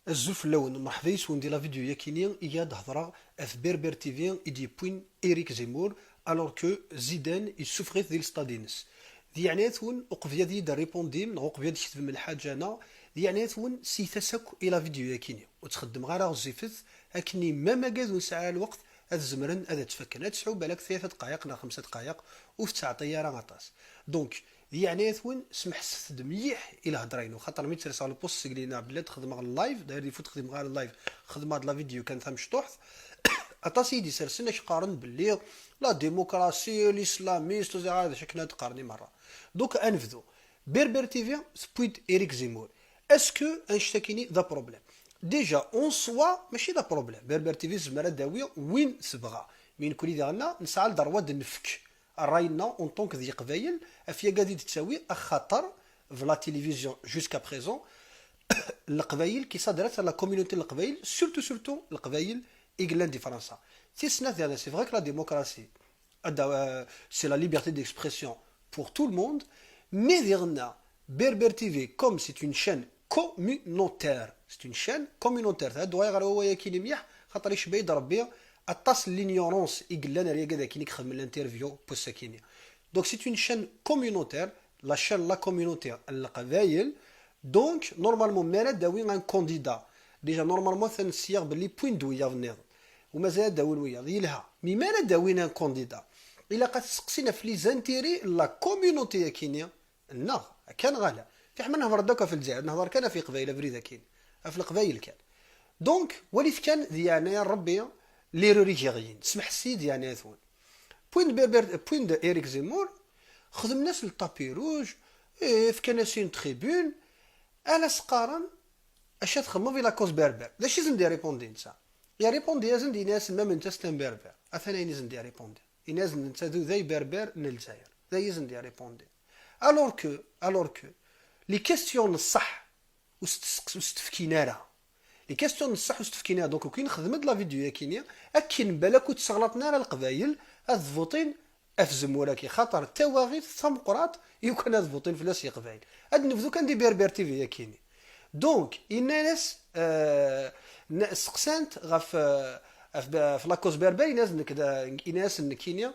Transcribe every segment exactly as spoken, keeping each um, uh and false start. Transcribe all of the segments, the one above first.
Azul fell-awen, mṛeḥba yes-wen di la vidéo-yakini i ad hedṛeɣ ɣef Berber T V i d-yewwin Eric Zemmour, alors que Zidane yessufeɣ-it di lestad-ines. Di yeɛnaya-twen, uqbel ad iyi-d-rripundim neɣ uqbel ad tketbem lḥaǧa-na, di yeɛnaya-twen, siytet-as akk i la vidéo-yakini. Ur ttxeddmeɣ ara ɣezzifet, akken même agad ur nesɛi ara lweqt ad zemren ad tt-fakken. Ad tesɛu balak tlata dqayeq neɣ xemsa dqayeq, ur tettɛeṭṭi ara aṭas. Donc, di yeɛnaya-twen, smeḥset-d mliḥ i lhedra-inu, xaṭer mi ttreseɣ lpust seg lina belli ad xedmeɣ live, d'ailleurs, di fut xedmeɣ ara live, xedmeɣ-d la vidéo kan tamecṭuḥt. Aṭas i yi-d-isersen ad k-qqaren belli la démocratie, l'islamiste, ur ẓriɣ ara d acu akken ad qqaren i merra. Donc, ad nebdu. Berber T V tewwi-d Eric Zemmour. Est-ce que annect-akini d aproblème? Déjà, en soi, mačči d aproblème. Berber T V tezmer ad d-tawi win tebɣa. Mi nekkni diɣenna, nesɛa le droit ad nefk ṛṛay-nneɣ en tant que d Iqbayel, ɣef yagad i d-tettawi, axaṭer, v la télévision jusqu'à présent, Leqbayel qui s'adresse à la communauté n Leqbayel, surtout, surtout Leqbayel i yellan di Fransa. Tis snat diɣen, c'est vrai que la démocratie, ad, euh, c'est la liberté d'expression pour tout le monde, mais diɣenna, Berber T V, comme c'est une chaîne communautaire, c'est une chaîne communautaire, ad d-uɣaleɣ ɣer wawal-agi-nni mliḥ, xaṭer icebba-yi-d Rebbi aṭas n l'ignorance i yellan ar yagad-akini i ixedmen l'interview n wass-akini. Donc c'est une chaîne communautaire, la chaîne, la communauté n Leqbayel. Donc normalement, mi ara d-tawi un candidat, déjà normalement atan ssiɣ belli wwin-d wiyaḍ nniḍen, u mazal ad d-awin wiyaḍ, yelha. Mais mi ara d-awin un candidat, ilaq ad t-sseqsin ɣef les intérêts n la communauté-akini-nneɣ, akka neɣ ala? Fiḥel ma nehḍer-d akk ɣef Lezzayer, nehḍer kan ɣef Iqbayel abrid-akini, ɣef Leqbayel kan. Donc walit kan, di yeɛnaya n Rebbi, l'erreur i giɣ yin, smeḥset-iyi di yeɛnaya-twen. Wwin-d Berber, wwin-d Eric Zemmour, xedmen-as le tapis rouge, eh, fkan-as une tribune, ala s-qqaren: «Acu txedmeḍ i la cause berbère?» D acu i sen-d-irripondi netta? Irripondi-asen-d, yenna-yasen: «Même netta c'est un berbère.» Atan ayen i sen-d-irripondi. Yenna-yasen: «Netta d uday berber n Lezzayer.» D ayen i sen-d-irripondi. Alors que, alors que, les questions n ṣṣeḥ ur s-testeqs-, ur s-tefkin ara. Les questions n ṣṣeḥ ur s-tefkin ara. Donc, ukin xedmen-d la vidéo-yakini, akken balak ur ttseɣlaṭen ara Leqbayel ad votin ɣef Zemmour-agi, xaṭer d tawaɣit tameqqrant i ukan ad votin fell-as Yeqbayel. Ad nebdu kan di Berber T V-yakini. Donc, yenna-as, euh, n-, seqsan-t ɣef, euh, ɣef, ɣef la cause berbère, yenna-as nekk d, yenna-as nekkini,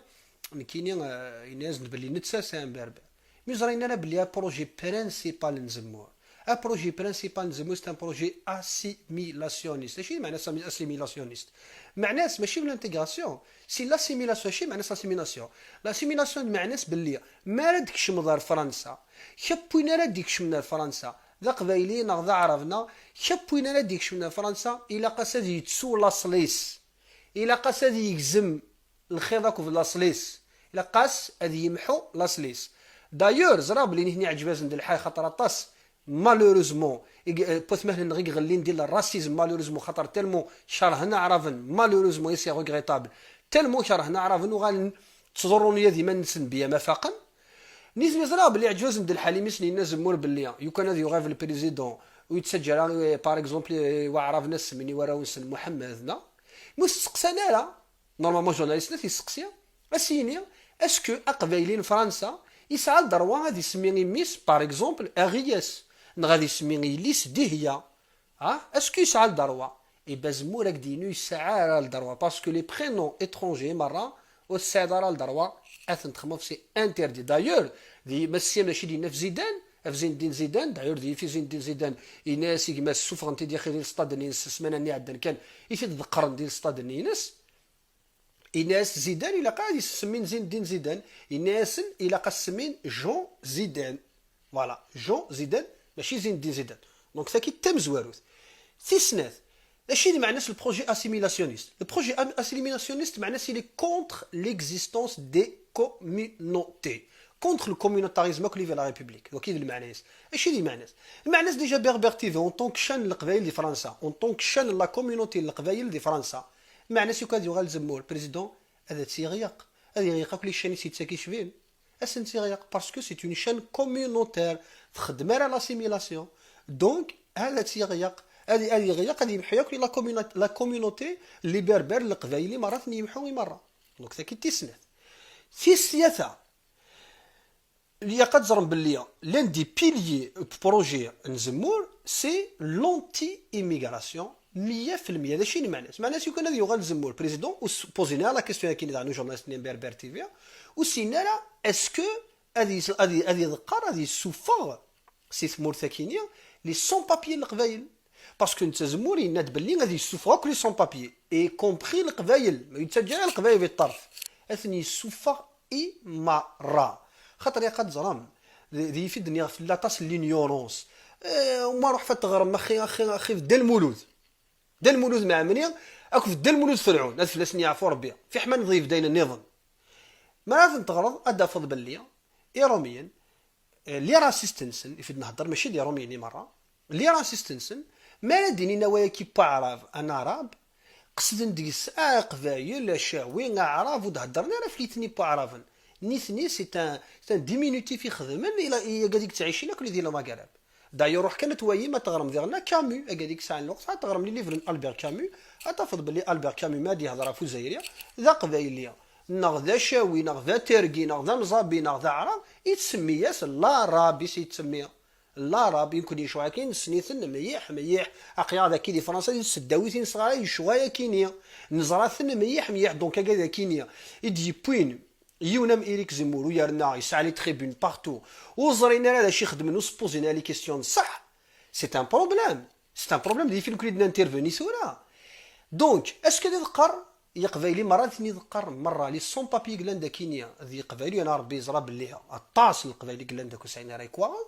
nekkini, euh, yenna-as belli netta c'est un berbère. Mi ẓra yenna belli un projet principal n Zemmour. Un projet principal n Zemmour, c'est un projet assimilationniste. Acu i meɛna assimilationniste? Meɛna-s mačči d l'intégration, c'est l'assimilation. Acu i meɛna-s l'assimilation? L'assimilation meɛna-s belli mi ara d-tkecmeḍ ar Fransa, kra n win ara d-ikecmen ar Fransa, d aqbayli neɣ d aɛrab neɣ kra n win ara d-ikecmen ar Fransa, ilaq-as ad yettu laṣel-is. Ilaq-as ad yegzem lxiḍ akked laṣel-is. Ilaq-as ad yemḥu laṣel-is. D'ailleurs, ẓriɣ belli nitni iɛǧeb-asen-d lḥal, xaṭer aṭas, malheureusement, i g-, eh, n watmaten-nneɣ i iɣellin di le racisme, malheureusement, xaṭer tellement kerhen aɛraben, malheureusement, et c'est regrettable, tellement kerhen aɛraben, uɣalen ttḍurrun yad iman-nsen bya ma faqen. Nitni ẓriɣ belli iɛǧeb-asen-d lḥal imi sen-yenna Zemmour belli yukan ad yuɣal le président, ur yettaǧǧa ara, eh, par exemple, eh, i waɛraben ad semmin i warraw-nsen Muḥemmed, neɣ? Ma ur s-testeqsan ara, normalement journaliste-nni ad t-yesteqsi, ad s-yini: est-ce que aqbayli n Fransa yesɛa le droit ad isemmi i mmi-s, par exemple, Aɣiyas, neɣ ad isemmi i yelli-s Dihya? Ah, est-ce que yesɛa le droit? Eh ben, Zemmour ad k-d-yini ur yesɛi ara le droit, parce que les prénoms étrangers merra ur tesɛiḍ ara le droit ad ten-texmeḍ, c'est interdit. D'ailleurs, di, ma teslam d acu i d-yenna ɣef Zidane, ɣef Zinedine Zidane, d'ailleurs, di, fi Zinedine Zidane, yenna-as i gma-s: «Ssufɣen-t-id yaxi di lestad-nni-ines, ssmana-nni iɛeddan kan i t-id-ḍeqqren di lestad-nni-ines.» Yenna-as Zidane, ilaq ad yessemmin Zinedine Zidane. Yenna-asen: «Ilaq ad semmin Jean Zidane.» Voilà, Jean Zidane, mačči Zinedine Zidane. Donc, tagi d tamezwarut. Tis snat, d acu i d meɛna-s le projet assimilationniste? Le projet am-, assimilationniste, meɛna-s, il est contre l'existence des communautés. Contre le communautarisme akk li la République. Donc, i d lmeɛna-s. Acu i d lmeɛna-s? Lmeɛna-s, déjà, Berber T V, en tant que chaîne n Leqbayel di Fransa, en tant que chaîne n la communauté n Leqbayel di Fransa, meɛna-s, yukan ad yuɣal Zemmour président, ad tt-iɣleq. Ad iɣleq akk les chaînes i s-yettak icbin. Ad sent-iɣleq, parce que c'est une chaîne communautaire. Txeddem ara l'assimilation. Donc, ad tt-iɣleq. Ad, ad iɣleq, ad yemḥu akk la communa-, la communauté, les Berbères, Leqbayel, merra ad ten-yemḥu i merra. Donc, tagi d tis snat. Tis tlata, ilaq ad teẓrem belli l'un des piliers du projet n Zemmour, C'est l'anti-immigration. Meyya fi lmeyya. D acu i lmeɛna-s? Meɛna-s, yukan ad yuɣal Zemmour président, ur s-posin ara la question-agi daɣen ujournaliste-nni n Berbère T V, ur s-yenna ara est-ce que ad, ad, ad iḍeqqer, ad yessufeɣ si tmurt-agi-nni les sans-papiers n Leqbayel. Parce que netta Zemmour yenna-d belli ad yessufeɣ akk les sans-papiers, y compris Leqbayel, ma yettaǧǧa ara Leqbayel di ṭṭerf, ad ten-yessufeɣ i merra. Xaṭer ilaq ad teẓrem, d, d yifi d-nniɣ fell-i aṭas n l'ignorance. Eh, ma ruḥ fa teɣrem axi, axi, axi d Dda Lmulud. Dda Lmulud Mɛemmri akked Dda Lmulud Ferɛun, ad fell-asen yeɛfu Rebbi. Fiḥman d yibdayen nniḍen. Mi ara ten-teɣreḍ, ad d-tafeḍ belli Irumyen, eh, les racistes-nsen, ifi d-nhedder, mačči d Irumyen i merra, les racistes-nsen, mi ara d-inin awal-agi n waɛrab, un arabe, qesden deg-s aqbayel, acawi, aɛrab, ur d-heddren ara ɣef litni n waɛraben. Nitni, c'est un, c'est un diminutif i xedmen, i la, i agad i yettɛicin akk di le Maghreb. D'ailleurs, ruḥ kan ad twayim, ad teɣrem diɣen Camus, agad i yesɛan lweqt, ad teɣrem les livres n Albert Camus, ad tafeḍ belli Albert Camus, ma ad yehder ɣef Uzayri, d aqbayli, neɣ d acawi, neɣ d atergi, neɣ d amẓabi, neɣ d aɛrab, yettsemmi-yas l'arabe, i s-yettsemmi l'arabe, i nekkni lecɣal-agi nessen-iten mliḥ, mliḥ. Aql-aɣ dagi di Fransa, di tseddawit i nesɣaray lecɣal-agi-ni. Neẓra-ten mliḥ, mliḥ. Donc, agad-agi-ni i d-yewwin yiwen am Éric Zemmour, u yerna yesɛa les tribunes partout, ur ẓrin ara d acu i xedmen, ur s-posin ara les questions n ṣṣeḥ, c'est un problème. C'est un problème d yifi nekkni d-ninterveni tura. Donc, est-ce que ad iḍeqqer Iqbayli merra, ad ten-iḍeqqer merra, les sans-papiers yellan dagi-ni, d Iqbayliyen, Rebbi yeẓra belli aṭas n Leqbayel i yellan dagi ur sɛin ara lekwaɣeḍ,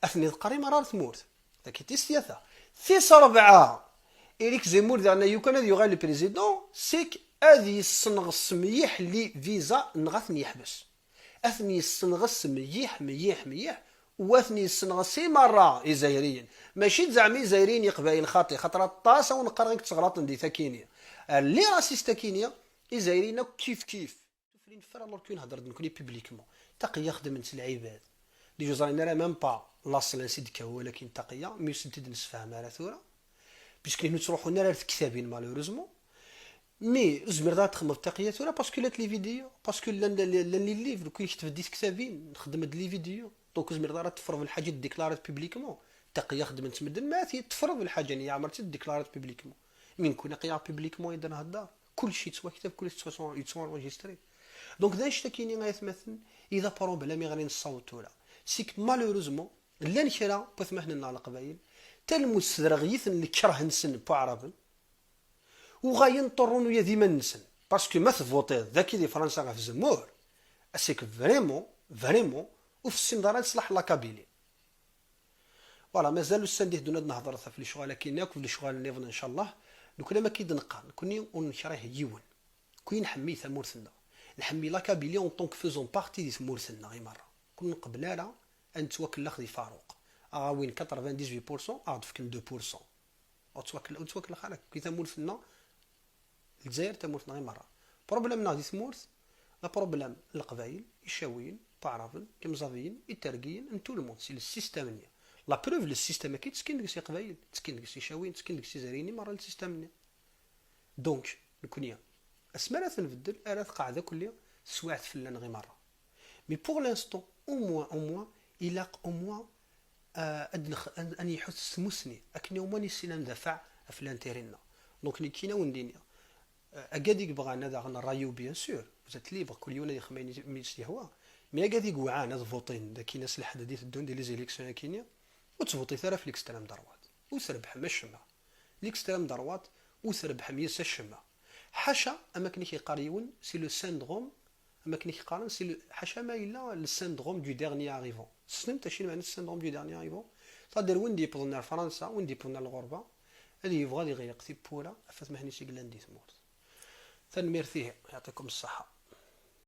ad ten-iḍeqqer i merra ar tmurt. Dagi tis tlata. Tis rebɛa, Éric Zemmour daɣen yukan ad yuɣal le président, c'est que ad yessenɣes mliḥ les visas neɣ ad ten-yeḥbes. Ad ten-yessenɣes mliḥ, mliḥ, mliḥ, u ad ten-yessenɣes i merra Izzayriyen. Mačči d zeɛma Izzayriyen Iqbayel xaṭi, xaṭer aṭas a wen-qqareɣ i yetteɣlaṭen di tagi-ni. Les racistes-agi-ni, Izzayriyen akk kif kif. Tuflin ffer alors que nhedder-d nekkni publiquement. Taqeyya xedmen-tt lɛibad. Déjà ur ẓrin ara même pas laṣel ansi d-yekka wawal-agi n taqeyya, mi ur sent-id-nessefham ara tura. Puisque ur ttruḥun ara ar tektabin, malheureusement. Mais ur tezmireḍ ara ad txedmeḍ taqeyya tura, parce que llant les vidéos, parce que llan, llan, llan les livres, nekkni nektab-d di tektabin, nxeddem-d les vidéos. Donc ur tezmireḍ ara ad teffreḍ lḥaǧa ad d-déclareḍ publiquement. Taqeyya xedmen-tt medden, ma ad teffreḍ lḥaǧa-nni, yeɛmer ad tt-id-déclareḍ publiquement. Mi nekkni aql-aɣ publiquement i d-nhedder, kulci yettwaktab, kulci yettwa-, yettwanregistré. Donc d annect-agi-ni ay atmaten, i d apṛublem i ɣer i nessaweḍ tura. C'est que malheureusement, llan kra n watmaten-nneɣ Leqbayel, talmut tedreɣ-iten lekreh-nsen n waɛraben, uɣalen ṭṭurrun uya d iman-nsen. Parce que ma tvuṭiḍ dagi di Fransa ɣef Zemmour, c'est que vraiment, vraiment, ur tessineḍ ara leṣlaḥ n la Kabylie. Voilà, mazal ussan d-iteddun ad nehḍer ɣef lecɣal-agi-nni akked lecɣal nniḍen, ncallah. Nekkni am akka i d-neqqar, nekkni ur nekrih yiwen. Nekkni nḥemmel tamurt-nneɣ. Nḥemmel la Kabylie en tant que faisant partie di tmurt-nneɣ i merra. Nekkni ur nqebbel ara ad nettwakellex di Faruq. A ɣ-awin quatre-vingt-dix-huit pour cent, a ɣ-d-fken deux pour cent. Ur ttwakell-, ur nettwakellex ara, nekkni tamurt-nneɣ Lezzayer d tamurt-nneɣ i merra. Problème-nneɣ di tmurt, d apṛublem n Leqbayel, Icawiyen, Waɛraben, Imẓabiyen, Itergiyen, n tout le monde, c'est le système-nni. La preuve, le système-agi ttekkin deg-s Iqbayel, ttekkin deg-s Icawiyen, ttekkin deg-s Izzayriyen i merra, le système-nni. Donc, nekkni, asmi ara t-nbeddel, ara tqeɛɛed akk-, teswiɛt fell-aneɣ i merra. Mais pour l'instant, au moins, au moins, ilaq au moins, euh, ad nex-, ad, ad nḥuss s tmussni, akken au moins nissin ad ndafeɛ ɣef l'intérêt-nneɣ. Donc, nekkini ad wen-d-iniɣ, euh, agad i yebɣan ad aɣen ṛṛay-iw, bien sûr, vous êtes libre, kul yiwen ad ixdem ayen i s-yehwa, mais agad i yewɛan ad vuṭin, d akken ass n lḥedd ad d-iteddun di les élections-agi-nni, ur ttvuṭit ara ɣef l'extrême droite, ur trebḥem acemma. L'extrême droite, ur trebḥem yis-s acemma. Ḥaca, am akken i k-yeqqar yiwen, c'est le syndrome, am akken i k-qqaren, c'est le, ḥaca ma yella le syndrome du dernier arrivant. Tessnem acu i lmeɛna syndrome du dernier arrivant? C'est-à-dire win d-yewwḍen ar Fransa, win d-yewwḍen ar lɣerba, ad yebɣu ad iɣelleq tiwwura ɣef watmaten-is i yellan di tmurt. Tanemmirt ihi, يعطيكم الصحة.